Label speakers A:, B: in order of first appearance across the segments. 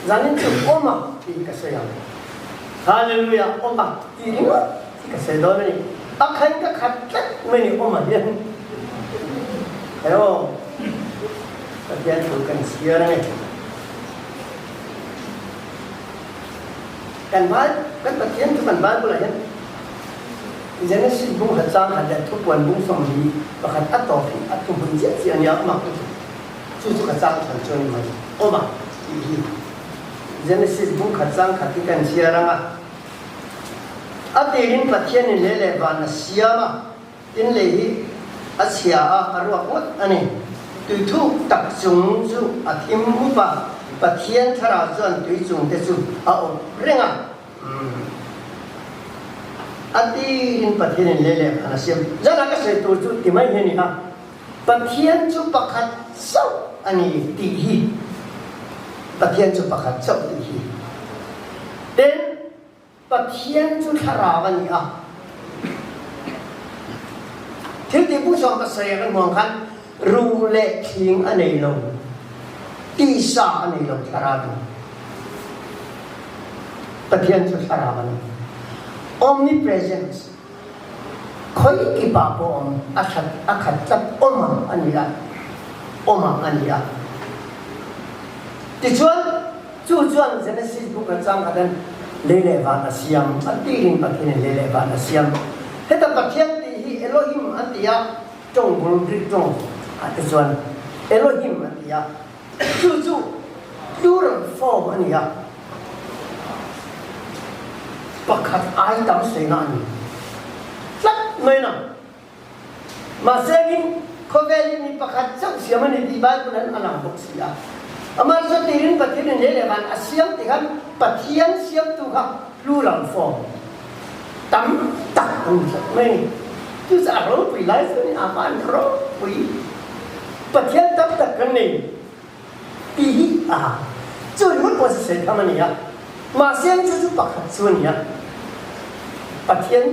A: Zanin chu awm a tih hi ka sawi ang. Hallelujah awm a tih ringawt hi ka sawi dawn a ni. A khan ka khat tlat mai ni awm a hian. Heo Pathian thu kan chhiar a ni. Kan kan Pathian thu kan Bible ah hian Genesis bung khat chang khat leh thupuan bung 41 a tawp hi a thuhmun chiah chiah a nia awm ang ka ti. Chu chu ka chang than chu a ni mai. Awm ang tih hi Genesis bung khat chang khat hi kan chhiar ang a. A tirin Pathianin lei leh van a siam a, tin lei hi a chhia a, a ruak ngawt a ni. Tui thuk tak chung chu a thim mup a, Pathian thlarau chuan tui chung te chu a awp reng a. A tirin Pathianin lei leh van a siam. Zanah ka sawi tur chu ti mai hi a ni a. Pathian chu pakhat chauh a ni tih hi Pathian chu pakhat chauh tih hi. Tin, Pathian chu thlarau a ni a. Thil tih bu sawm pasarih kan hmuh ang khan ru leh thling a nei lo, tisa a nei lo thlarau in. Pathian chu thlarau a ni. Omnipresence. Khawi kipah pawh awm a that a khat tlat awm ang a ni a, awm ang a ni a. Tichuan, chu chuan Genesis book a chang khat in lei leh van a siam a tirin Pathianin lei leh van a siam. Heta Pathian tih hi Elohim an ti a, tawng bul Greek tawng ah te chuan Elohim an ti a. Chu chu plural form a ni a, pakhat ai tam sawina a ni tlat mai na. Mahse in khawvel hi mi pakhat chauh siam a ni tih Bible an a lang bawk si a. Amah chu tirin Pathian in lei leh van a siam tih khan Pathian siamtu kha plural form tam tak a ni tlat mai a ni. Chu chu a ropui lai chu a ni, a van ropui. Pathian tam tak kan nei tih hi a chu ringawt pawh chu sawi tham a ni a, mahse chu chu pakhat chu a ni a, Pathian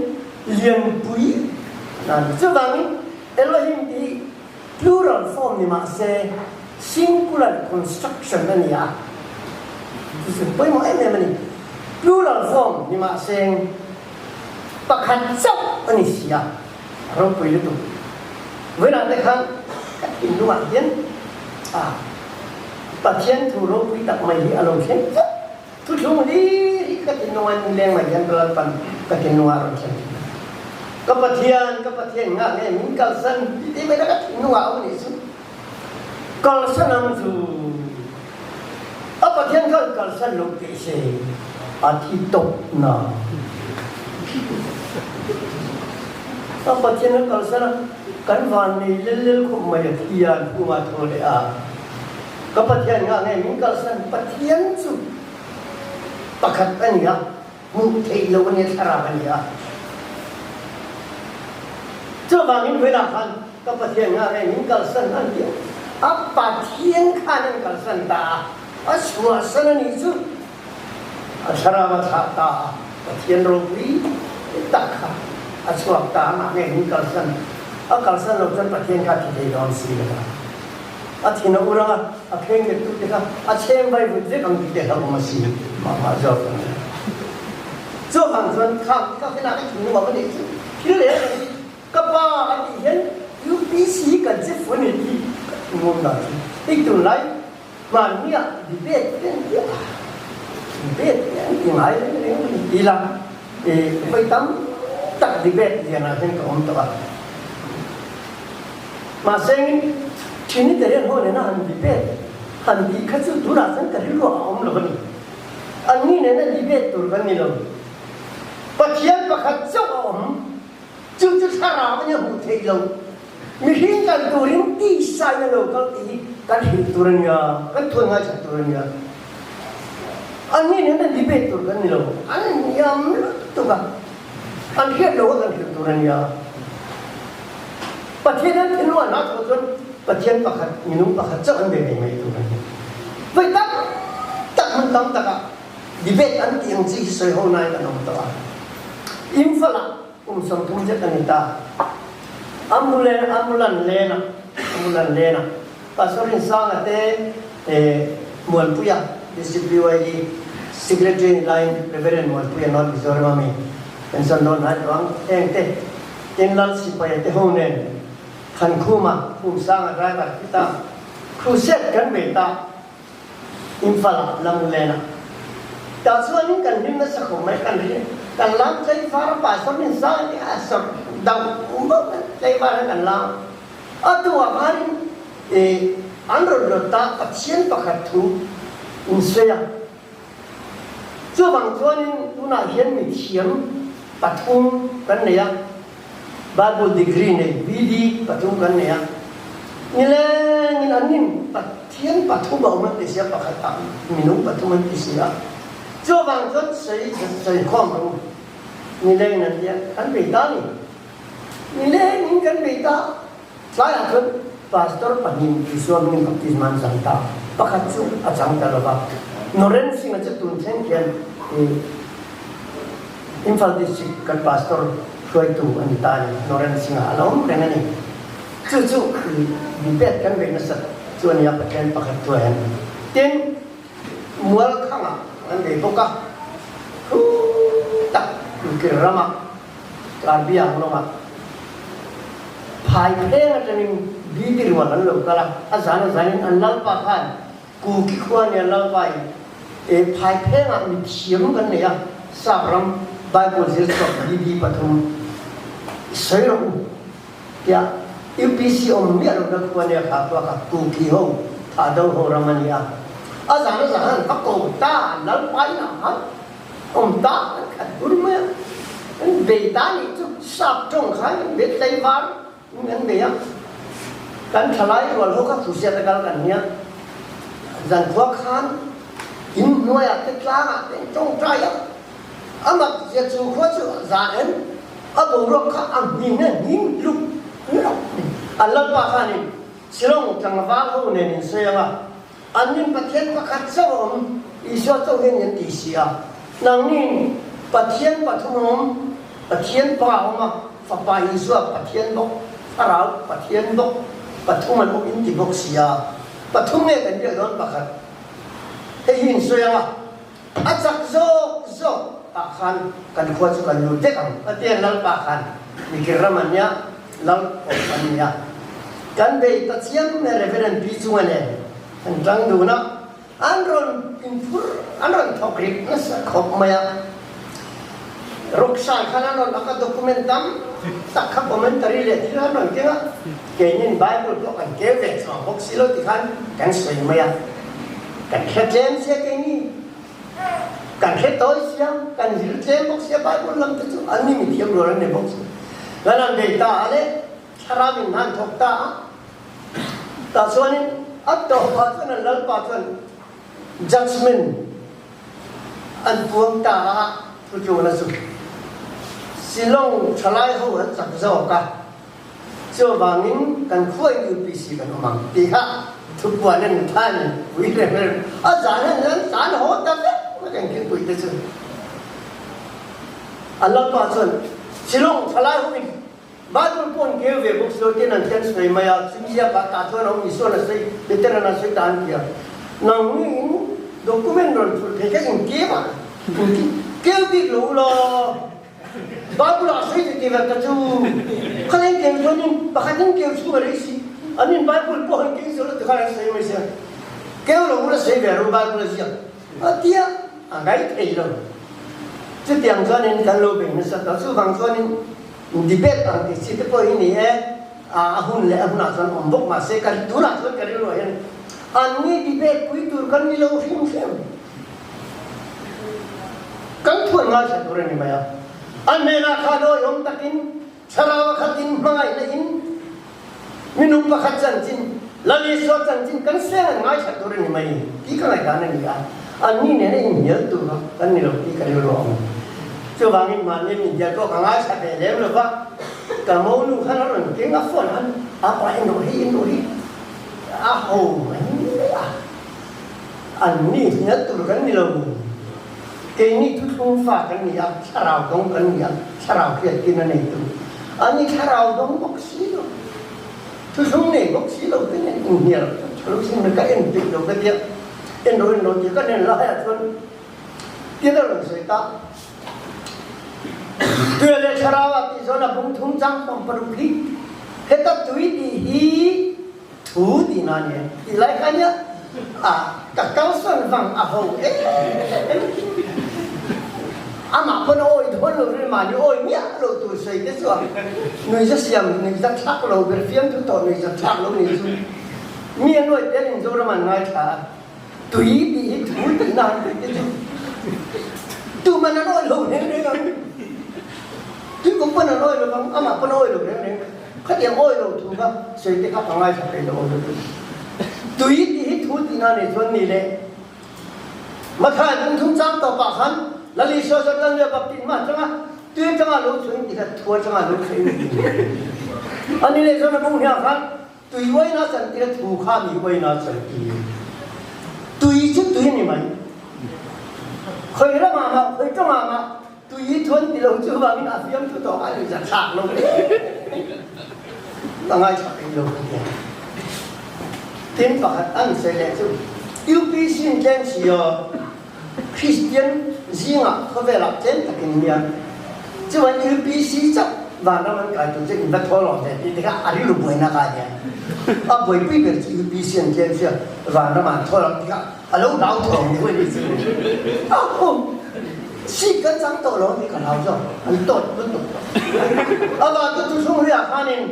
A: lianpui a ni. Chuvangin Elohim tih hi plural form ni mahse singular construction a ni a, chu chu pawimawh em em a ni. Plural form ni mahse pakhat chauh a ni si a. Ropui lutuk. Vawilah te khan ka thinlungah hian a Pathian thu ropui tak mai hi a lo thleng tlat. Thuthlung hlir hi ka thinlungah ni leng mai hian ka Lalpan ka thinlungah a rawn thleng thin a. Ka Pathian, ka Pathian ngah nge min kalsan ti te mai kha ka thinlungah a awm anih chu. Kalsan ang chu a Pathian khan kalsan lo teh se a thi tawp na. A Pathian a kalsan a, kan van nei lel lel khawp mai a thi a, an hungah thaw leh a. Ka Pathian ngah nge min kalsan Pathian chu pakhat a ni a, hmuh theih lo a nia thlarau a ni a. Chuvangin vawilah khan ka Pathian ngah nge min kalsan an ti a, a Pathian khan an kalsan ta a, a chhuahsan a nih chu a thlarau a thlah ta a, Pathian ropui tak kha a chhuak ta a, mah nge min kalsan, a kalsan lo chuan Pathian kha a thi thei dawn si lo va. A thin a ur ang a, a kheng let tute kha a chhem vai vut vek ang tih te hlauhawm a si mah mah zawk a ni. Chuvang chuan khang te kha khenah ka thinlung a va neih chu thil leh a ni. Ka pa a tih hian UPC kan che fu a ni tih ka thinlung dan chu hei tunlai hmannia debate te an ti a, debate te an ti ngai reng reng a ni ti la vawi tam tak debate lianah hian ka awm tawh a. Mahse Trinitarian ho nena han debate han tih kha chu tunah chuan ka rilru ah a awm lo a ni. Anni nena debate tur kan ni lo. Pathian pakhat chauh a awm, chu chu thlarau a nia hmuh theih lo. Mihring kal turin tisa in a lo kal tih hi kan hrilh tur a nia, kan thuan ngaithla tur a nia. Anni nena debate tur kan ni lo. An hniam lutuk a. An hriat lo a kan hrilh tur a nia. Pathian an thinlung an hah chhuah chuan Pathian pakhat, minung pakhat chauh an be ve mai tur a ni. Vawi tam tak hmun tam takah debate an tih ang chi hi sawi ho nain an awm tawh a. Imphal ah kum 30 zet a ni ta. Ambulan ambulan len ah ambulan len ah Pastor Rinsanga te Muanpuia. District BYD Secretary ni laiin Reverend Muanpuia North Mizoram a mi pension dawn hnai tawh ang. Heng te tin Lal Sipaia te ho nen Thankhuma, Khumsanga driver thi ta, Crusade kan bei ta Imphal ah Lamlen ah. Tah chuanin kan hlim nasa khawp mai kan ri kan lam tlaivar a pastor min sang te a sawrh dang bawk a tlaivar kha kan lam a tu ah khanin ih an rawn rawt ta Pathian pakhat thu in sawi a chuvang chuanin tunah hian mithiam pathum kan nei a. Bible degree nei BD pathum kan nei a, nilengin an nin Pathian pathum a awm an ti si a, pakhat ah minung pathum an ti si a, chuvang chuan sawi sawi khawm rawh u, nilengin an ti a, kan bei ta a ni, nilengin kan bei ta, tlaiah chuan Pastor pahnih Isua hmingin baptisma an chang ta, pakhat chu a chang ta lo va, Noren Singh-a chu tun thleng khian i Imphal District kan Pastor hruaitu a ni ta a ni, Noren Singh-a a lo awm reng a ni. Chu chu debate kan beih nasat chu a ni a, Pathian pakhat thu hian. Tin, Mualkhangah kan bei bawk a, thu tak Lukir ramah Karbi Anglong-ah phai pheng atangin Bibi rual an lo kal a, a zan a zanin an lalpa khan Kuki khua nia lalpa in e phai phengah mithiam kan nei a, Sap ram Bible zir chhuak Bibi pathum i sawi rawh u tiah UPC awm miah lohna khua nia kha khua kha Kuki ho Thado ho ram a ni a, a zan a zan an va ko ta an lalpa inah khan Awm ta an khat bur mai a, an bei ta nih chu sap tawng khan an bet tlaivar in an bei a, kan thalai rual ho kha Khusiat a kal kan nia, zankhua khan in hnuaiah te tlangah te an tawngtai a, a mak zia chu khua chu zan en a boruak kha a hmin a hnim luk luk a lalpa khanin Shillong tlangval ho nen in sawi ang a, An nin Pathian pakhat chauh a awm, Isua chauh hian an ti si a. Nangnin Pathian pathum a awm, Pathian Pa a awm a, Fapa Isua Pathian bawk, Thlarau Pathian bawk, pathum an awm in ti bawk si a. Pathum nge kan biak dawn pakhat? Hei hi in sawi ang a, a chak zawk zawk ah khan kan khua chu kan lut vek ang a ti a, Lalpa khan mikir ram an nia, Lal awm an ni a. Kan bei ta chiam e Reverend Pi chunga nen an tang dun a, an rawn inphur, an rawn thawk rip nasa khawp mai a. Ruksai khan an rawn ak a, document tam tak kha commentary leh thil an rawn keng a, keinin Bible pawh kan keu ve chuang bawk si lo tikhan kan sawi mai a. Kan hre tlem sia keini. Kan hre tawi sia, kan zir tlem bawk sia, Bible lam te chu an ni mithiam rual an ni bawk si. Kan han bei ta a le, thlarau in han thawk ta a, tah chuanin a tawpah chuan an Lalpa chuan judgement an puang ta a, thutluna chu Shillong thalai ho an chak zawk a. Chuvangin kan khuai UPC kan awm ang tih kha thupuan a ni tha a ni. Pui reng reng a zan a ni an tlan haw ta vek mai kan khingpui te chu. A lalpa chuan Shillong thalai ho in Bible pawh an keu ve bawk si lo tin an ten sawi mai a, chumi ziakah tah chuan a awm Isuan a sawi, Peteran a sawi ta an ti a. Nangni in document rawn phurh thei kha in keu a, in keu bik lo u law. Bible ah sawi ti vel ta chu khaleng keu chuanin pakhat in keu chhung a rei si an in Bible pawh han keng zo lo tikhan an sawi mai sia keu lo ula sawi ve ru Bible a ziak a tia a ngai thei lo chutiang chuanin kan lo bei nasa ta chuvang chuanin debate ang tih chi te pawh hi ni e a hun leh a hunah chuan awm bawk mahse kan tunah chuan ka rilruah hian an ni debate pui tur kan ni lo hrim hrim. Kan thuan ngaithla tur a ni mai a. An hnenah khan awihawm takin Thlarau a khatin hmangaihna in minung pakhat chanchin, Lal Isua chanchin kan seng an ngaithla tur a ni mai tih ka ngaihdan a ni a. Anni nena inhnial tur kha kan ni lo tih ka rilru a awm. Chuvangin mahni inhnial pawh ka ngaithla ve lem lo va, ka monu khan a rawn keng a phone khan a pa en rawh hi en rawh hi a ho mai mai a. An ni hnial tur kan ni lo. Keini thuthlung fa kan ni a, thlarau dawng kan ni a, thlarau hriattir a nei tu. An ni thlarau dawng bawk si lo, thuthlung nei bawk si lo te nen inhnial tha lo sin ka en peih lo ka tia. En rawh en rawh tih kan en laiah chuan tin a rawn sawi ta. Tui leh thlarau ah tih zawn a bung thum chang pawm paruk hi heta tui tih hi thu tih na a ni e tih lai kha nia a ka kalsan vang a ho em em amah pawn a awi dawn lo rin mahni awi miah lo tur sawi te chu a nuihza siam nuihza thlak lo ber fiamthu tawh nuihza thlak lo ni chu mi a nuai tel in Zoram an ngaithla a. Tui tih hi thu tihna an tih te chu tuman an awih lo reng reng ang. Tui kum pawn an awih lo vang, amah pawn a awih lo reng reng. Khatiang awih lo thu kha sawi te kha ka ngaithla thei lo awm lo. Tui tih hi thu tihna nei chuan ni le. Mathai lungthum chang tawpah khan Lal Isua chuan Lal Nua baptisma atanga tui atanga lo chhuin ti kha thu atanga lo chhuin ti. Ani leh chuan a bung hniang khan Tui uaina chantir thu kha mi uaina chantir. Tui chu tui a ni mai. Khawi ramah mah, khawi tawngah mah tui hi thuan ti lo chu vangin a fiamthu tawh a ni zathlak lo hle mai. A ngaithla peih lo ka tia. Tin pakhat an sawi leh chu UPC in tlem si aw, Kristian zingah khawvelah tlem takin nia. Chuan UPC chauh vanram an kai tur chu in va thaw lo ve tih te kha a rilru buaina ka ania. A buaipui ber chu UPC an tlem sia vanram an thaw lo tih kha a lo hlau thawng deuh a ni chu. A hum seat kan chang tawh lo tih ka hlau zawk an tawt lutuk tawh. A van chu thuthlung hriah khanin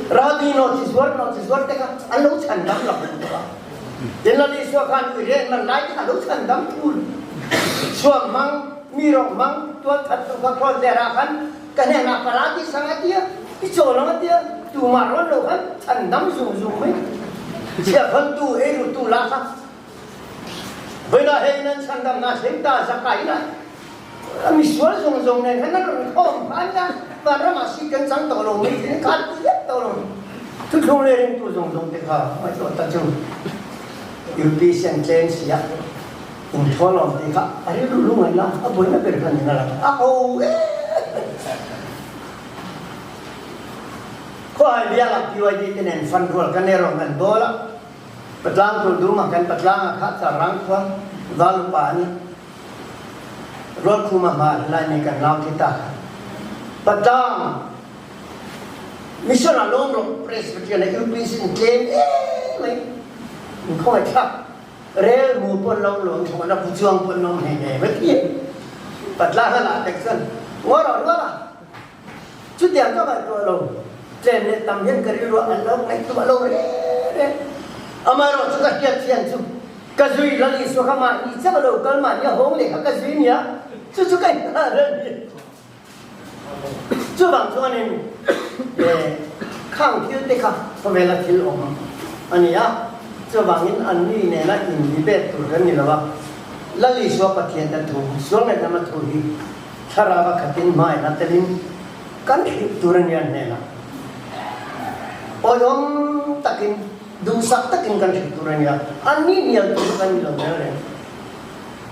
A: Radi nawhchi zuar nawhchi zuar te kha an lo chhan dam lo tawh a. Tin Lal Isua khan ui reng man lai te kha a lo chhan dam thul. Suam hmang, mi rawk hmang, tual that tu kha kraws der ah khan ka hnenah paradi sang a tia, i chawl ang a tia, tumah rawn lo khan chhan dam zung zung mai. Chhiahkhawn tu, eiru tu lah kha vawilah hei nan chhan dam na thleng ta zakai lah. A misual zawng zawng nen khan an rawn khawm kha a nia, vanram ah seat kan chang tawh lo mai thin kha an ti vek tawh lo. Thuthlung leh ringtu zawng zawng te kha ngaihtuah ta chu UPC an tlem si a, inthawn awm tih kha a rilru lungaih la, a buaina ber kha nin a lang a ho em. Khawhai bial ah PYD te nen fund rual kan erawh kan bawl a, patlang tur dum ah kan patlang ah kha charang khua valupa a ni. Rualkhuma hma helai mi kan nau thi ta. Patlang mission ah lawm rawh Presbyterian le UPC in tlem em mai. In khawngaih thlak. Rel mu pawn lo lawm thung ana buchuang pawn lawm hei nei mai thi. Patlang a lah tek chuan ngaw rawh rual a. Chutiang ka ngaihtuah lo. Tlem leh tam hian ka rilru an lo ngaihtuah lo reng reng. Amaherawh chu ka hriat thian chu ka zui Lal Isua kha mahni chauh a lo kal mahni a hawng leh kha ka zui nia, chu chu ka inhah reng a ni. Chuvang chuanin khang thil te kha khawvela thil awm a ni a, chuvangin an ni nena inbibet tur kan ni lo a, Lal Isua Pathian te thu, sual ngaihdama thu hi Thlarau a khatin hmai a telin kan hrilh tur a nia hnenah awihawm takin duhsak takin kan hrilh tur a nia, an ni hnial tur kan ni lo reng reng.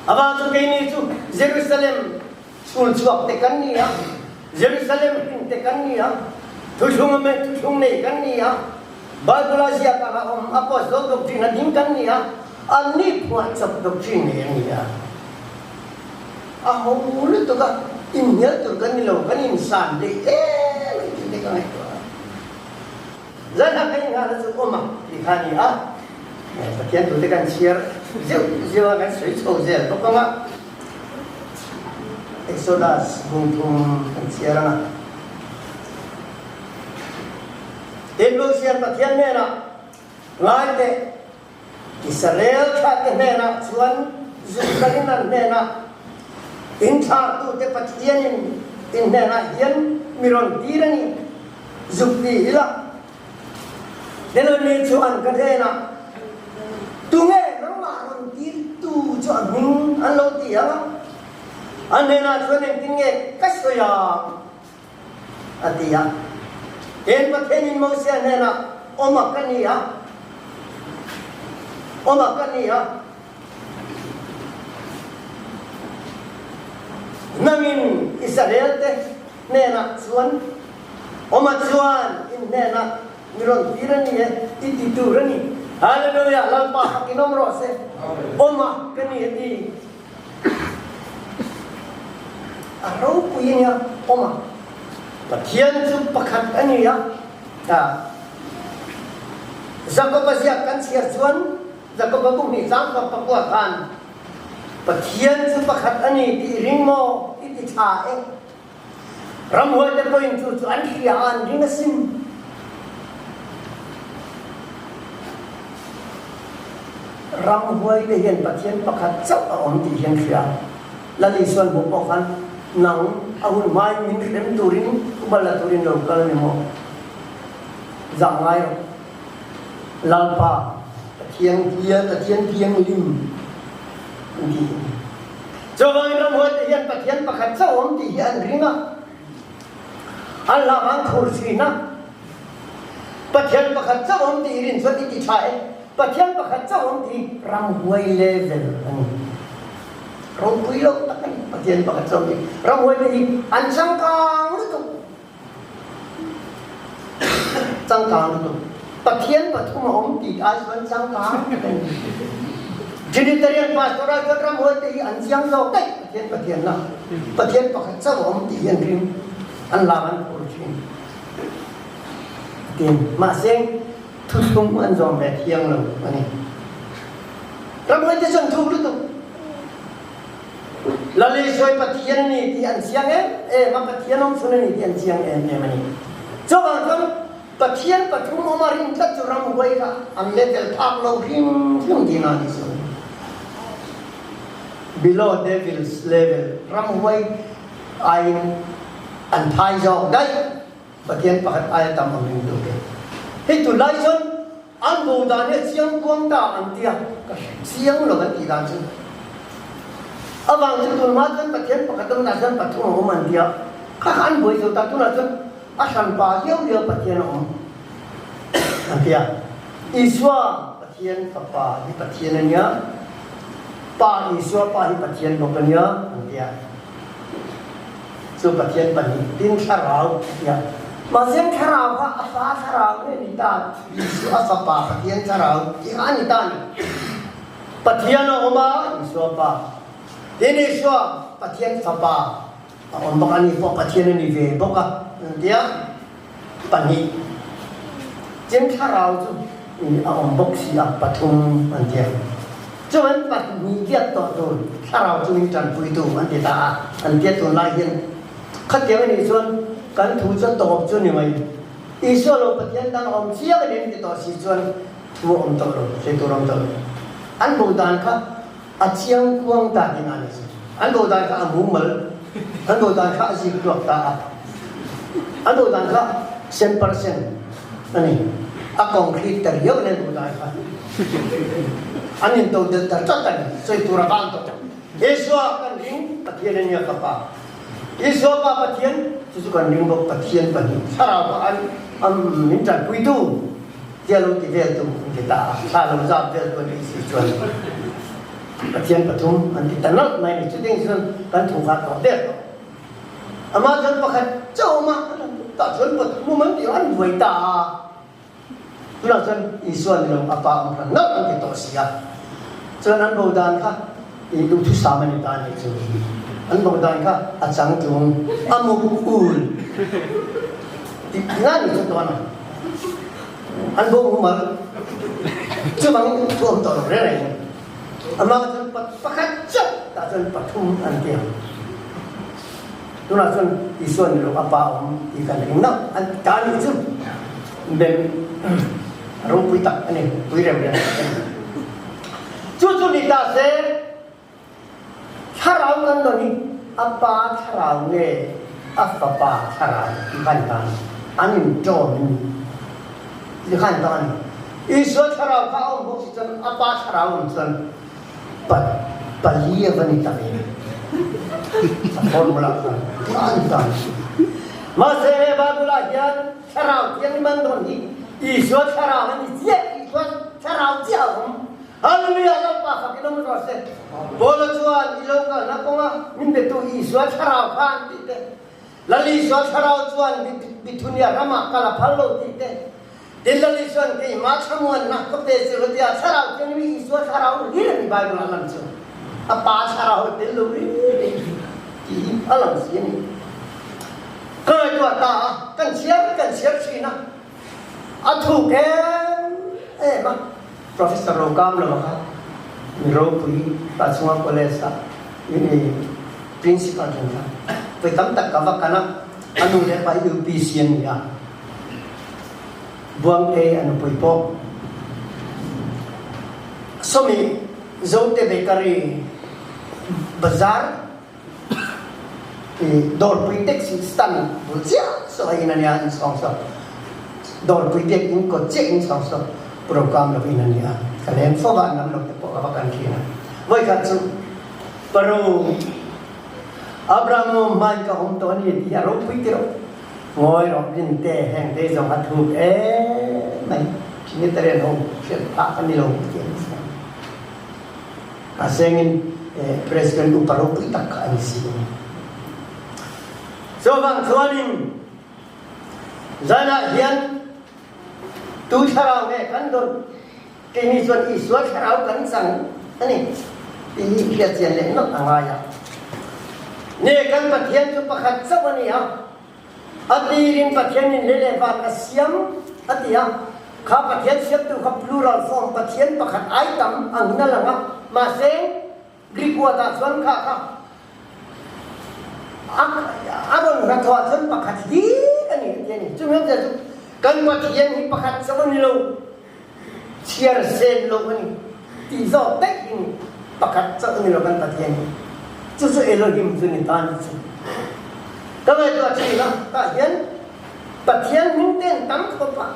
A: Amah chu keini chu Jerusalem chhul chhuak te kan ni a, Jerusalem hrin te kan ni a, thuthlung a thuthlung nei kan ni a, Bible a ziak anga awm Apostle doctrine a ding kan ni a, an ni phuahchawp doctrine nei an ni a. A ho lutuk a, inhnial tur kan ni lo, kan insan hlei em em tih te ka ngaihtuah a. Zan a ka inghahna chu awm ang tih kha a ni a, Pathian tute kan chhiar zeuh zeuh a, kan sawi chho zel bawk ang a. Exodus bungthum kan chhiar ang a. Tin, Mosia'n Pathian hnenah, Ngai teh, Israel thlahte hnenah chuan Zukkalin an hnenah, In thlahtute Pathianin in hnenah hian mi rawn tir a ni, zuk ti ila. Helani chuan ka hnenah, Tunge nangmah rawn tirtu chu a hming an lo ti ang a? An hnenah chuan engtin nge ka sawi ang? A ti a. Tin, Pathianin Mosia hnenah, Awm a ka ni a, awm a ka ni a. Nangin Israelte hnenah chuan, Awm a chuan in hnenah mi rawn tir a ni e, i ti tur a ni. Hallelujah! Lalpa fakin awm rawh se. Awma ka ni a ti. A ropui a nia, awma. Pathian chu pakhat a ni a. Jakoba ziak kan chhiar chuan Jakoba bu hnih chang kawp pakua khan Pathian chu pakhat a ni tih ring maw i ti tha e. Ramhuaite pawhin chu chu an hria a, an ring asin. Ramhuaite hian Pathian pakhat chauh a awm tih hi an hria. Lal Isuan hmuh pawh khan nang a hun hmain min hrem turin ubal la turin lo kal ni maw? Zah ngai rawh. Lalpa Pathian hian Pathian thianghlim an ti hi. Chuvangin ramhuaite hian Pathian pakhat chauh awm tih hi an ring a, an hlauhang khur thin a. Pathian pakhat chauh awm tih i rin chuan i ti tha e. Pathian pakhat chauh awm tih hi ramhuai level a ni. Ropui lo tak a ni Pathian pakhat chauh awm tih. Ramhuaite hi an changkang lutuk. Changkang lutuk. Pathian pathum a awm tih ai chuan changkang tak a ni. Trinitarian pastor ai chuan ramhuai te hi an chiang zawk daih Pathian Pathian na. Pathian pakhat chauh a awm tih hi an ring. An lam an phur thin. Tin, mahse thuthlung an zawm ve thiang lo a ni. Ramhuai te chuan thuk lutuk. Lalisoi Pathian a ni tih an chiang em em a, Pathian awm chhun a ni tih an chiang em em a ni. Chuvang chuan Pathian pathum awm a rin tlat chu ramhuai kha an level phak lo hrim hrim tihna a ni chu. Below devil's level, ramhuai aiin an phai zawk daih. Pathian pakhat aia tam awm ring tu te. Hei tunlai chuan an bo dan hi a chiang kuang ta an tia, ka hre chiang lo an tih dan chu. Avang chu tunhma chuan Pathian pakhat awm dah chuan pathum a awm an tia, kha kha an buai zo ta, tunah chuan a hranpa liau liau Pathian a awm an tia. Isua Pathian fapa hi Pathian a nia, Pa Isua pa hi Pathian bawk a nia an tia. Chu Pathian pahnih tin thlarau a ti a. Mahse thlarau kha a fa thlarau nge ni ta? Isua a fapa Pathian thlarau tih kha a ni ta a ni. Pathian a awm a, Isua pa. Tin Isua Pathian fapa a awm bawk a, ani pawh Pathian a ni ve bawk a, an ti a. Pahnih. Tin thlarau chu a awm bawk si a, pathum an ti a. Chuan pahnih biak tawh tur thlarau chungin tanpuitu an ti ta a, an tia tunlai hian khatiang a nih chuan kan thu chu a tawp chu ni mai. Isua lo Pathian dang a awm chiang a ni an ti tawh si chuan thu a awm tawh lo, sawi tur a awm tawh lo. An bo dan kha a chiang kuang ta tihna a ni si. An bo dan kha a mumal, an bo dan kha a zik tluak ta a, an bo dan kha cent percent a ni. A concrete ta riau in an bo dan kha. An in to del ta tlat a ni. Sawi tur a vang tawh. Isua kan ring Pathian a nia ka pa. Isua pa Pathian chu chu kan ring bawk Pathian pahnih thlarau kha an an min tanpuitu tia lo ti vel tu an ti ta a. Thla lo zap vel tu an ti si chuan Pathian pathum an ti ta nalh mai a ni. Chutiang chuan kan thu kha tawh der tawh. Amah chuan pakhat chauh a awm a, tah chuan pathum an ti an buai ta a. Tunah chuan Isua ni lo a pa awm hran nalh an ti tawh si a. Chuan an bo dan kha i duhthusam a ni ta a nih chu. An bo dan kha a changtlung, a muk ul tih tina a nih chu tawn a. An bo mumal chuvangin thu awm tawh lo reng reng. Amah chuan pakhat chauh tah chuan pathum an ti ang. Tunah chuan Isua ni lo a pa awm tih kan ring nauh an ti ta a nih chu. Bem ropui tak a ni, pui rem rem tak a ni. Chu chu ni ta se, thlarau kan dawn hi a pa thlarau nge a fapa thlarau tih kha a ni ta a ni. An inṭawm a ni tih kha a ni ta a ni. Isua thlarau kha a awm bawk si chuan a pa thlarau awm chuan Pali a va ni ta ve. A formula kha a ni ta. Mahse he Bible ah hian thlarau thianghlim an dawn hi Isua thlarau a ni chiah, Isua thlarau chiah a awm. Hallelujah Lalpa fakin awm rawh se. Paula chuan i lo kalna kawnga min betu Isua thlarau kha an tih te, Lal Isua thlarau chuan Bithunia ramah kal a phal lo tih te. Tin Lal Isua'n keimah thlamuannak ka pe cu ka ti ah Thlarau Thianghlim Isua Thlarau hlir an Bible ah lang cu. A Pa Thlarau tel lo ri ti hi a lang si ani. Ka ngaihtuah ta ah kan chiar kan chiar thin a. A thuk em em a. Professor Rokam lo kha mi ropui pa chunga college ah principal than kha. Voi tam tak ka va kan a anu le pa UPC an ni a. Buangte a nupui pawh. Sawmi Zote Bakery bazar i dawrpui taxi stand bul chiah so in ania in sawng so dawrpui biak in kawt chiah in sawng so program lo in ania ka leng fo va nam lo te pawh ka va kan thin a voi khat chu paro Abraham hmai ka um to ni ti a ropui ti ro Ngawi rawh Rinte heng te zong a thuk em mai. Trinitarian ho hriat phah kan ni lo ti an si. A sengin President upa ropui tak kha an si. Chuvang chuanin zanah hian tu thlarau nge kan don keini chuan Isua thlarau kan chang ani ti hi hriat chian leh nawlh a ngai a. Ne kan Pathian chu pakhat chauh a ni a. A tirin Pathian in lei le van a siam a ti a. Kha Pathian siamtu kha plural form Pathian pakhat ai tam angin a lang a. Mahse Greek word ah chuan kha kha a rawn hnathawh ah chuan pakhat hlir a ni a ti a ni. Chumi awmzia chu kan Pathian hi pakhat chauh a ni lo. Chhiar zen lo a ni. Ti zawk daih in pakhat chauh a ni lo kan Pathian hi. Chu chu Elohim chu ni ta ni chu. Ka ngaihtuah thin a, tah hian Pathian hming te an tam khawp a.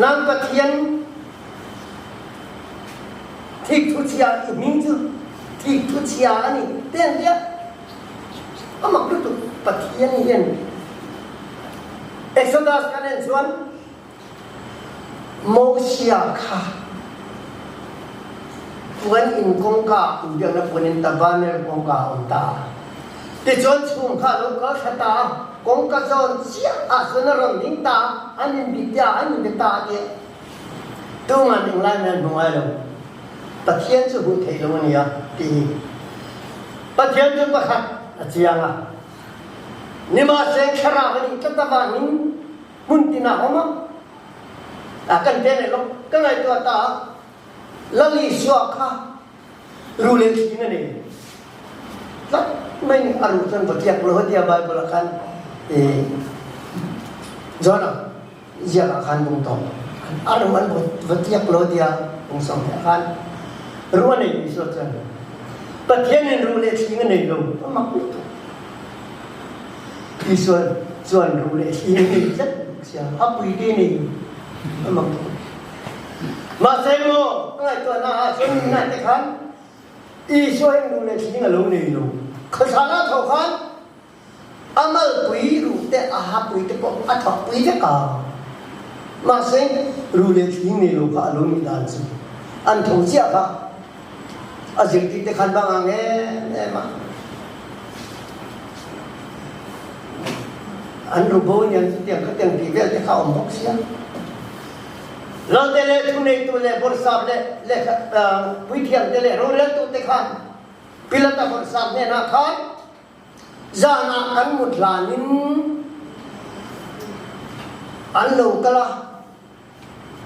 A: Nang Pathian thik thu chhia i hming chu thik thu chhia a ni te an ti a. A mak lutuk Pathian hian Exodus kan en chuan Mosia kha puan in kawngka inbiakna puan in tabernacle kawngka a awm ta a. Tichuan chhung kha a lo kal thla ta a, kawngka zawn chiah ah chuan a rawn ding ta a, an inbik te ah an inbe ta a tia. Tuman englai mai an hmu ngai lo. Pathian chu hmuh theih lo a ni a ti hi. Pathian chu pakhat a chiang a. Nimahse thlarau a nih tlat avangin hmun tinah a awm a. A kan te leh lawk ka ngaihtuah ta a, Lal Isua kha ru leh thing a nei tlat mai ni. A ru chuan va tliak lo a tia Bible ah khan John-a ziak ah khan bung tawp a ru an va tliak lo tia bung sawm ah khan ru a nei Isua chuan Pathianin ru leh thling a nei lo a mak lutuk. Isua chuan ru leh thling a nei tlat bawk sia a pui te nei a mak lutuk. Mahse maw ka ngaihtuahna ah chuan nunah te khan Isua hian ru leh thling a lo nei lo. Khawthlan ah tho khan A malpui ruh te a hapui te pawh a thawkpui vek a, mahse ruh leh thling nei lo kha a lo nih dan chu an tho chiah kha a zirtir te khan bang ang em em a, an ru bo aniang chutiang khatiang tih vel te kha a awm bawk sia. Lalte leh thuneitu leh bawrhsap leh lehkha puithiam te leh roreltu te khan Pilata bawrhsap hnenah khan Zanah kan mut hlanin an lo kal a,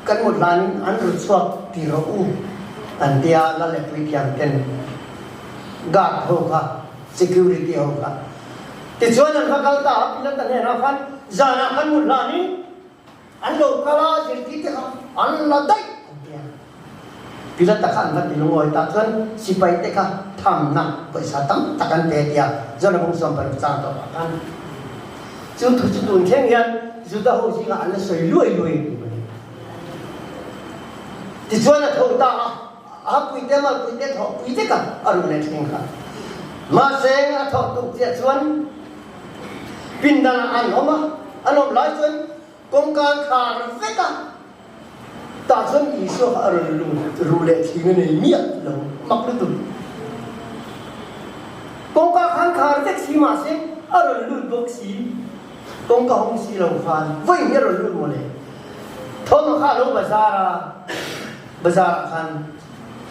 A: kan mut hlanin an ru chhuak ti rawh u an ti a, Lal leh Puithiam ten guard ho kha, security ho kha. Tichuan an va kal ta a, Pilata hnenah khan zanah kan mut hlanin An lo kal a, zirtirte kha an la daih an ti a. Pilata kha an va ti lungawi tah chuan sipaite kha thamna pawisa tam tak an pe a ti a, Jona bung 16 chang tawpah khan chu thu chu tun thleng hian Juda ho zingah an la sawi luai luai a ti mai. Tichuan a tho ta a, a puite malpuite thawhpui vek a, a ruh leh thleng kha. Mahse a thawh tuk chiah chuan Pindanah an awm a, an awm lai chuan kawngka an khar vek a, tah chuan Isua kha a rawn lut ru leh thing a nei miah lo, mak lutuk. Kawngka kha an khar vek si mahse a rawn lut bawk si. Kawngka hawng si lo khan vawi hi a rawn lut mawle. Thawm kha a lo bazar a, bazar ah khan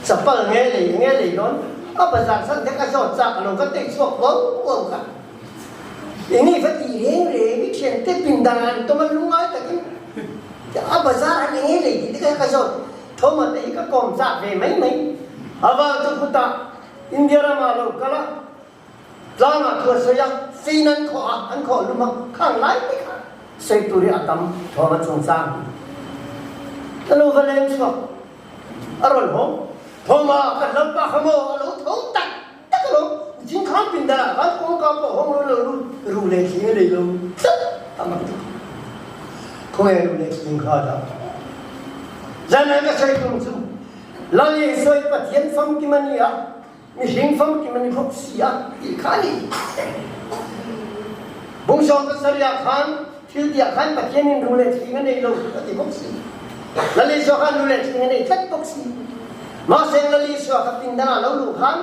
A: chapal nge lei nge lei dawn a bazar chhan te ka zawt chak a lo ka tei chhuak vau vau kha. Enge va ti reng reng i thian te pindan ah an tawm a lungngai takin a bazar ah enge lei tih te kha ka zawt. Thawm a te hi ka kawm chak ve mai mai. A vang chu khutah India ramah lo kal a. Tlangah thu a sawi a, fein an khawh a, an khawh lum a, khang lai te kha sawi tur hi a tam thawm a chungchang hi. Ka lo va leng chhuak a rawn hawng, Thawma kan lalpa kha maw a lo tho tak tak alawm, zing khan pindan ah khan kawngka pawh hawng lo lo lut ru leh thling a nei lo tlat a mak tuk. Khawnge ru leh thling kha dah? Zanah ka sawi tum chu Lal Isua hi Pathian famkim a ni a, Mihring famkim an i bawk si a ti kha a ni. Bungsawm pasarih ah khan thil ti ah khan Pathian in ru le thling a nei lo a ti bawk si. Lal Isua khan ru le thling a nei tlat bawk si. Mahse Lal Isua kha pindan ah lo luh khan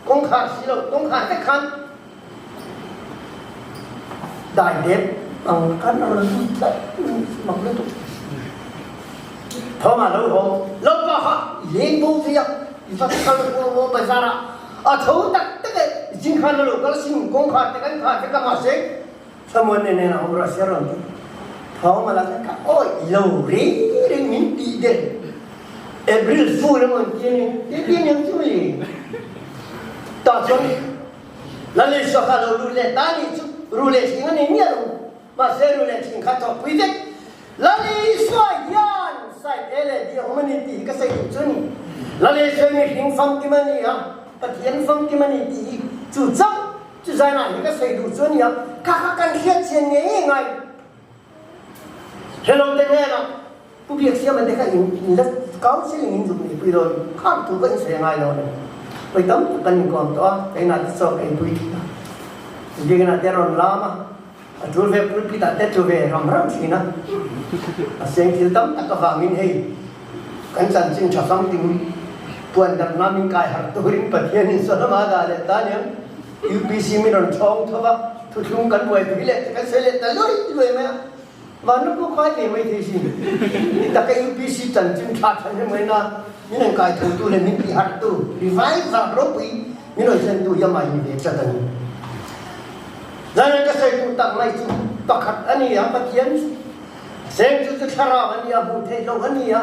A: kawngkhar si lo, kawngkhar vek khan Dai dep ang khan a rawn lut tlat mak lutuk. Thawm ah lo haw lo pa kha i leng bo ve a, i va kal kual maw bazar ah a tho tak tak e, zing khan a lo kal sin kawngkhar te kan khar vek a mahse thlamuan nen nen a awm rawh se a rawn ti. Thawm a la kha awi i lo reng reng min tih der April Fool emaw an ti a ni, ti ti aniang chu i tah chuan Lal Isua kha lo lut leh ta nih chu ru leh thing a ni miah lo. Mahse ru leh thing kha thawkpui vek. Lal Isua hian side A leh B a awm a ni tih hi ka sawi duh chu a ni. Lal Isua hi mihring famkim a ni a, Pathian famkim a ni tih hi chu chauh chu zainah hi ka sawi duh chu a ni a, kha kha kan hriat chian ngei ngei ngai. Hello te hnenah Pu Biaksiama te kha in la counselling in zuk neipui dawn khang thu ka insawi a ngai lo a ni. Vawi tam tak kan inkawm tawh a, keimah te chaw ka inpui thin a, biakinn ah te a rawn lam a, a tul ve pulpit ah te a tlu ve ram ram thin a, a seng thil tam tak avangin hei kan chanchin tha famkim puan darh nan min kai harh turin Pathian in sawn a dah leh ta aniang. UPC min rawn thawng tho va, thuthlung kan buaipui leh kan sawi leh ta luai luai mai a. Vanram pawh khai ve mai thei sin. Ni taka UPC chanchin tha than reng mai na min an kai tho tu leh min ti harh tu revival ropui min rawn thlen tu hi amah in ve tlat a ni. Zan ka sawi duh tak mai chu pakhat a ni a, Pathian seng chu chu thlarau a ni a, hmuh theih loh a ni a,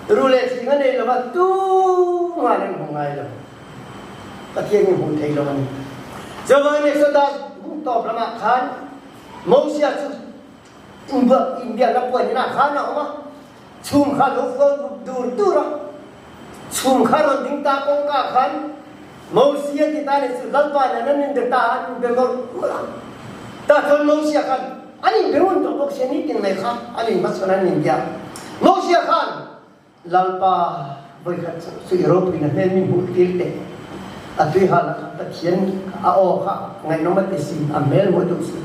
A: ru leh thing a nei lova tumah an hmu ngai lo. Pathian hi hmuh theih loh a ni. Chuvangin Exodus buk tawp lamah khan Mosia chu inbiakna puan inah khan a awm a, chhum kha a lo fo dur dur a. Chhum kha rawn ding ta kawngka khan Mosia ti ta nih chu Lalpa nen an inbe ta a, an inbe mawlh mawlh a. Tah chuan Mosia khan an inbe ngun tawh bawk sia, nitin mai kha an inhmachhawn an inbia. Mosia khan Lalpa vawikhat chu i ropuina hmel min hmuh tir teh. A tui hal a kha Pathian a aw kha ngaihnawm a ti si, a hmel hmuh duh si.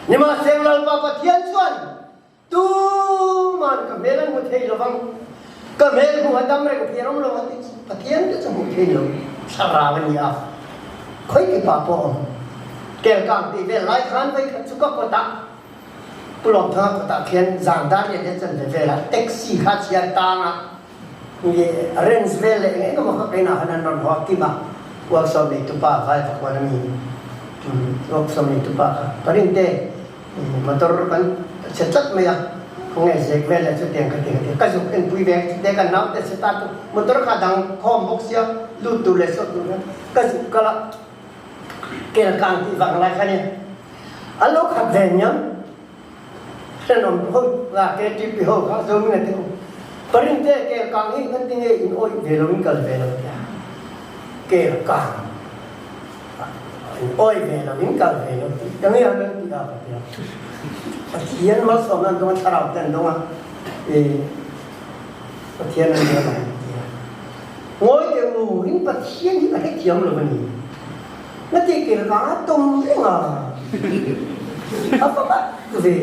A: Nimahseng Lalpa Pathian chuan tuman ka hmel an hmu thei lovang, ka hmel hmuh a dam reng thei rawng lo a ti chu Pathian te chu hmuh thei lo thlarau a ni a, khawi kipa pawh a awm. Kelkang tih vel lai khan vawikhat chu ka kawtah Pu Lawmthanga kawtah khian zan dar riat leh chanve velah taxi kha chhiar tang a, range vel leh eng eng emaw kha keinah khan an rawn haw a, Kima workshop neitupa vai pakhuan a mi workshop neitupa kha ka rin te motor kan chhe tlat mai a, khawnge zek vel leh chutiang ka ti ka ti a, ka zuk enpui ve chute kan naute chhe ta chu motor kha dang khawm bawk sia lut tur leh chhuak tur khan ka zuk kal a, kelkang tih vang lai kha nia. A lo khat ve nia. Hrenawm ho la KTP ho kha zo min a ti ho. Parin te kel kang hi ngan tinge in awih ve lo in kal ve lo tia. Kel kang in awih ve lo in kal ve lo ti. Ka nge an ti a ka tia. Pathian malsawmna an dawng a thlarau te an dawng a. E Pathian an dawng a tia. Ngawi teh u in Pathian hi ka hrethiam lo a ni. Na ti kel kang a tum reng a, a va mat ve.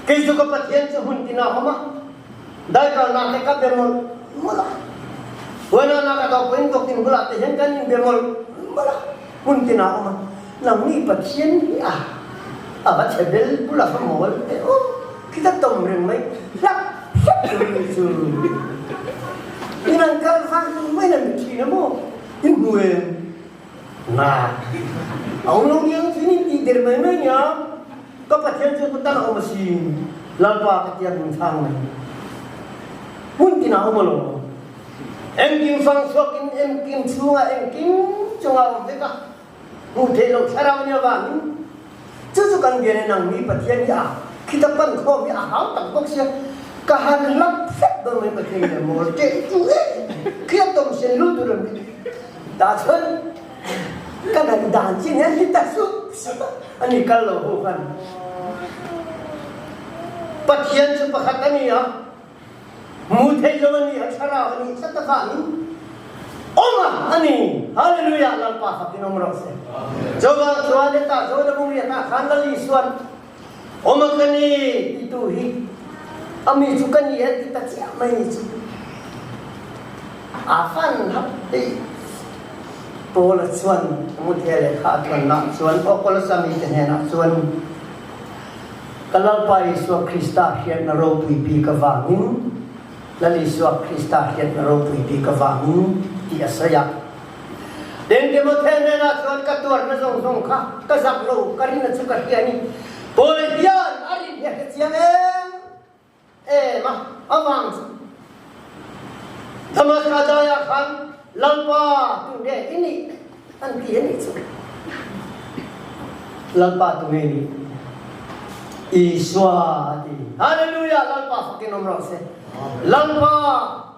A: Kei chu ka Pathian chu hmun tin ah awm a, daikalnak te ka be mawlh mawlh a, huainahnak a dawh pawhin vawkin bulah te hian kan inbe mawlh mawlh a, hmun tin ah awm a, nangni Pathian hi a. A va chhe bel bul a va mawl e aw, khita tawm reng mai hlak hlak tur ni chu. In an kal vang mai na ni thin a maw? In hmu em? Na. A awm lo niang chu in intih der mai mai nia. Ka Pathian chu ka tan a awm asin, Lalpa ka tia min chhang mai. Hmun tinah a awm alawm. Engkim fang chhuakin engkim chhungah engkim chungah a awm vek a, hmuh theih loh thlarau nia vangin chu chu kan bian e nang mi Pathian hi a khita pan khawm hi a hau tak bawk sia, ka han lap hrep dawn mai Pathian hian mawl teh chu e khia tawm sen lut tur an ti tah chuan ka ngaih dan chin hian hi ta sup sup a ani kal lo ho khan Pathian chu pakhat a ni a. Hmu thei lo a ni, a thlarau a nih tlat avangin awm a a ni. Hallelujah! Lalpa fakin awm rawh se. Chuvang chuan hetah chuan a bungriat ah khan Lal Isuan awm a ka ni titu hi a mi chu ka ni e ti ta chiah mai ni chu a fan hap hei Paula chuan Timothea lehkha a thawnna chuan aw Kolosa mite hnenah chuan Ka Lalpa Isua Krista hriatna ropui bik avangin, Lal Isua Krista hriatna ropui bik avangin tih a sawi a. Tin, Timothea hnenah chuan ka tuarna zawng zawng kha ka zak lo, ka rinna chu ka hria a ni. Paula hian a rin hi a hre chiang em em a, avang chu Damaska daiah khan Lalpa tunge i nih an ti a nih chu. Lalpa tunge i nih? Isua a ti. Hallelujah! Lalpa fakin awm rawh se. Lalpa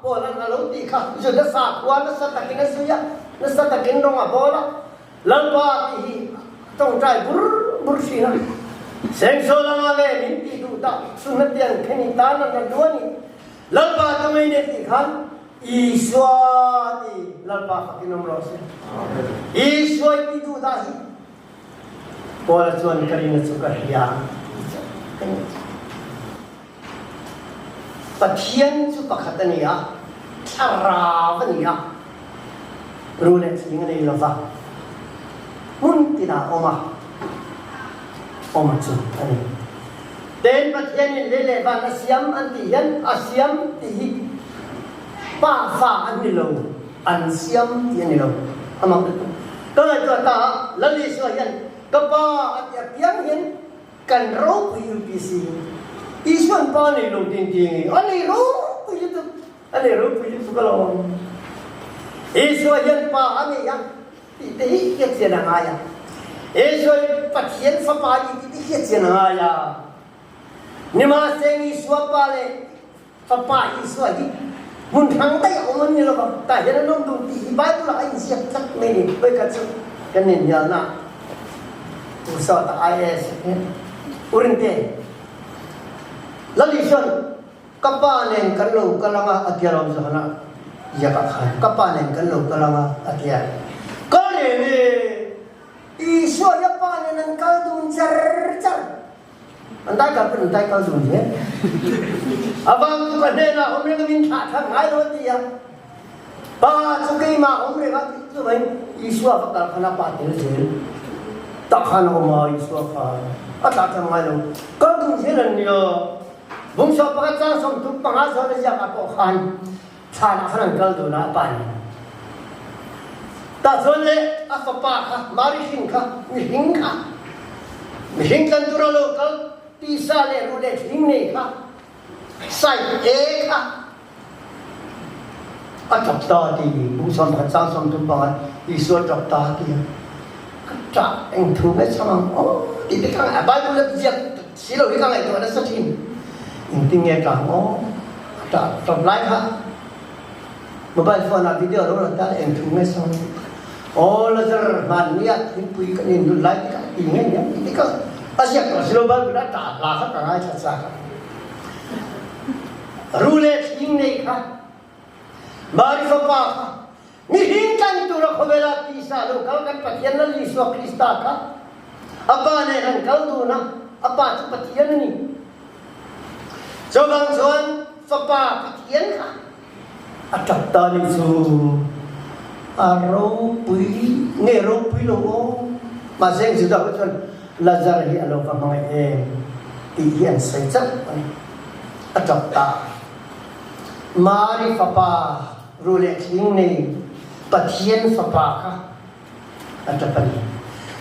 A: Paula'n a lo tih kha Juda sakhua nasa takin a zui a, nasa takin rawng a bawl a. Lalpa tih hi a tawngtai bur bur thin a, Sengsaw lama le min tih duh dah chhun hetiang khen i tan an la duh a ni. Lalpa ka ngei nei tih khan Isua ti Lalpa fakin awm rawh se. Isua i tih duh dah hi Paula chuan ka rin a chu ka hria ka ni. Pathian chu pakhat a ni a, thlarau a ni a, ru leh thing a nei lo va, hmun tinah a awm a, awm chu a ni. Ten Pathianin lei leh van a siam an tih hian a siam tih hi pa fa an ni lo, an siam tih a ni lo. A mak lutuk. Ka ngaihtuah ta a, Lal Isua hian ka pa a tih apiang hian Kan ropui UPC Isuan pa nei lo tin ti nge a nei ropui lutuk a nei ropui lutuk alawm Isua hian pa a nei a tih te hi hriat chian a ngai a Isua hi Pathian fapa a ni tih te hriat chian a ngai a Nimahseng Isua pa leh Fapa Isua hi hmun hrang daih a awm an ni lova, tah hian an awm dun tih hi Bible ah a inziak tlat mai ni. Vawikhat chu kan inhnialna U Sawta IAS hi U Rinte, Lal Isuan ka pa nen kan lo kal anga a tia lawm Johana ziak ah khan ka pa nen kan lo kal anga a tia. Kal reng e, Isua hi a pa nen an kal dun char char. An dai kal pawh an dai kal dun hle. A vang chu ka hnenah awm reng a min thlah thar ngai lo a ti a. Pa chu keimah awm reng a tih chu mai Isua va kal khan a pa tel zel. Tah khan a awm a Isua khan a thlah thar ngai lo. Kal dun zel an nia. Bungsaw pakhat chang 35 zawn a ziak ah pawh khan thlan ah khan an kal dun a a pa nen. Tah chuan le a fapa kha Mari hring kha mihring kha mihring tlan tur a lo kal tisa leh ruh leh thling nei kha sai e kha a ṭap ta ti bung 10 chang 35 Isua ṭap ta ti ka ṭah eng thu nge chhang ang aw ti te ka Bible a ziak si lo hi ka ngaihtuah nasa ṭhin engtin nge ṭah ang aw a ṭah ṭap lai kha Mobile phone ah video lo lang ta eng thu nge sawi aw Lazar hmanni ah thingpui kan in dun lai tikah ti nge nia ti tikah a ziak tawh si lo Bible ah ṭah hla kha ka ngaithla chak a ru le thing nei kha Mari fapa kha mihring tlan tura khawvel ah tisa lo kal kan Pathian Lal Isua Krista kha a pa nen an kal dun a a pa chu Pathian a ni chuvang chuan fapa Pathian kha A ṭap ta nih chu a ropui nge ropui lo aw. Mahse eng Judah ho chuan Lazar hi a lo va hmangaih em tih hi an sawi chauh a ni. A ṭap ta. Mari fapa ru leh thling nei Pathian fapa kha a ṭap a ni.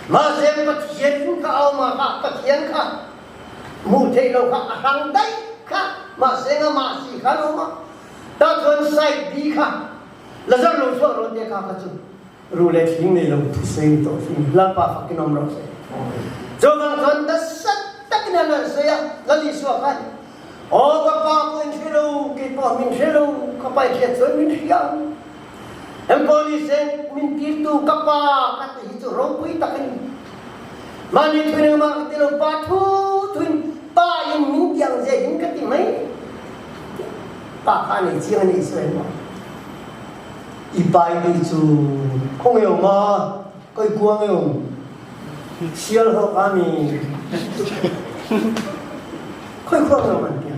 A: Mahse Pathian kha a awm a kha Pathian kha hmuh theih lo kha a hrang daih kha mahse amah si kha an awm a. Tah chuan side B kha Lazar lo chhuah rawn te kha kha chu Ru leh thling nei lo thusawi ni tawh hrim Lalpa fakin awm rawh se. Chuvang chuan nasa takin an han sawi a, Lal Isua khan, Aw ka pa pawh in hre lo, kei pawh min hre lo, ka pa i hriat chuan min hria ang. Engpawh ni se, min tirtu ka pa ka ti hi chu ropui tak a ni. Mahni thuin engmah ka ti lo, pa thu thuin pa in min ti ang zehin ka ti mai. Pa kha a nei chiang a ni Israel maw? I pai ti chu khaw nge awm a, koi kua nge awm? Sial ho kha mi khoi khua nge awm an tia.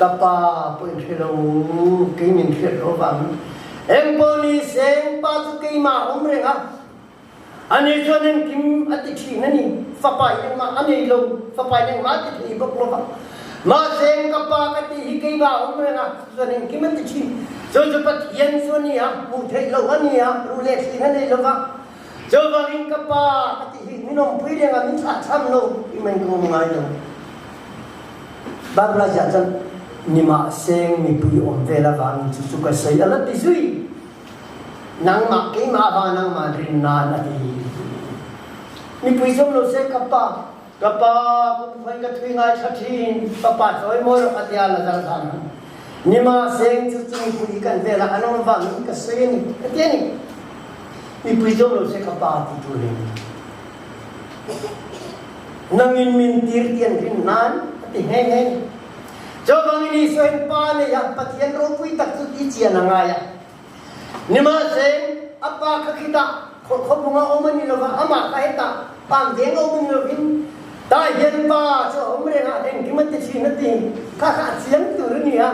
A: Ka pa pawh in hre lo, kei min hriat lo vangin engpawh ni seng pa chu keimah awm reng a. Ani chuan engkim a ti thin a ni, fapa in engmah a nei lo, fapa in engmah a ti thei bawk lo va. Mahse, ka pa ka tih hi keimah a awm reng a, chu chuan engkim a ti thin. Chu chu Pathian chu a ni a, hmuh theih loh a ni a, ruh leh thling a nei lo va. Chuvangin ka pa ka tih hi min awmpui reng a, min thlahthlam lo tih mai ka awm ngai lo. Bible a ziah chuan, Nimahseng mipui awm vel avangin chu chu ka sawi a la ti zui. Nangmah keimah va nangmah rin nan a ti. Mipui zawm lo se ka pa, ka pa kum khuai ka thui ngai thla thin, ka pa chawi mawi rawh ka tia Lazar zan han. Nima seng chu chu mipui kan velah an awm vangin ka sawi a ni, ka ti a ni. Mipui zawm lo se ka pa ti tur in. Nangin min tir ti an rin nan a ti nghe nghe ni. Chuvangin Isua in Pa nei a Pathian ropui tak chu ti chian a ngai a. Nimahse, a pa kha khitah khawkhawbunga awm a ni lova, amah kha hetah pam veng a awm a ni lovin, tah hian pa chu a awm reng a, engkim a ti thin a ti kha kha a chiang tur a ni a.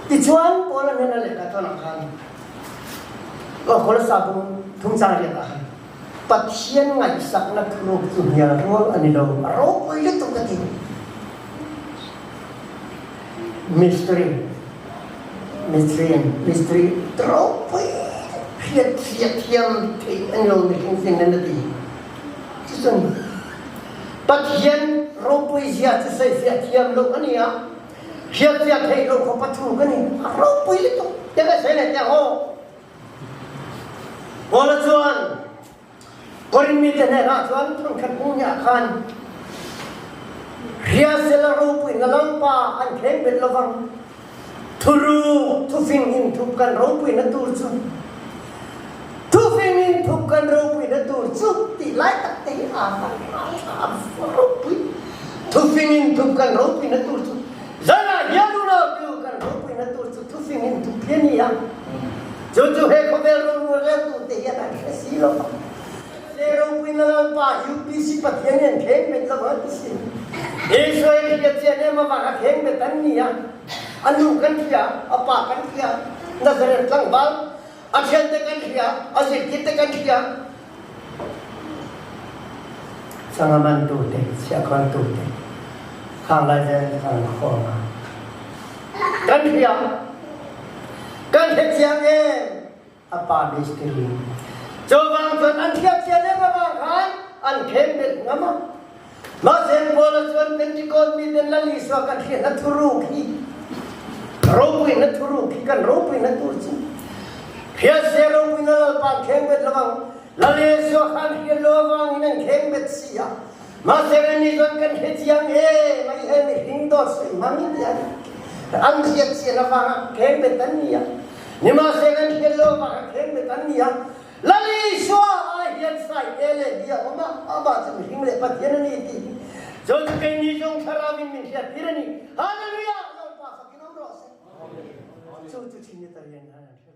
A: Tichuan, Paula hnena lehkha thawnah khan Kolosa bung thungchang riatah khan Pathian ngaihsakna thuruk chu hnial rual a ni lo, a ropui lutuk a ti. Mystery, mystery, mystery ropui hriat hriat thiam theih a ni lo mihring sin nan a ti. Cucun Pathian ropui zia chu sawifiah thiam lo a ni a, hriatfiah theih lo khawp a thuk a ni. A ropui lutuk te ka sawi leh teh ang aw. Paula chuan Korin mite hnenah chuan thawnkhat hmuhniah khan Hriasela ropuina Lalpa an thleng bet lovang, thuruk thufing inthup kan ropuina tur chu, thufing inthup kan ropuina tur chu tih lai tak te hi a ropui. Thufing inthup kan ropuina tur chu Zanah hian unau tu kan ropuina tur chu thufing inthup hi a ni a. Chu chu he khawvel rawng reltute hian an hre si lo va. Se ropuina Lalpa UPC Pathian hian thleng bet lo a ti si. Israel hriat chian em avanga thleng bet an ni a. A nu kan hria, a pa kan hria, Nazareth tlangval, a thiante kan hria, a zirtirte kan hria. Sangha mantute, chhiahkhawntute, khang lai vel kan khawm a. Kan hria, kan hre chiang em? A pa mistiri. Chuvang chuan an hriat chian em avang khan an khem bet ngam a. Mahse Paula chuan Pentecost miten Lal Isua kan hriatna thuruk hi ropuina thuruk hi kan ropuina tur chu hriat se ropuina Lalpa an kheng bet lovang. Lal Isua khan hriat lo avangin an kheng bet si a. Mahse anni chuan kan hre chiang em ai he mihring dawt sawi hmangin ti an an hriat chian avanga kheng bet an ni a. Nimahse kan hriat lo avanga kheng bet an ni a. Lal Isua ai hian Saite leh Bia a awm a, amah chu mihring leh Pathian a ni tih hi chu chu keini zawng thlarauin min hriattir a ni. Hallelujah! Lalpa fakin awm rawh se. Chu chu Trinitarian hian an hre.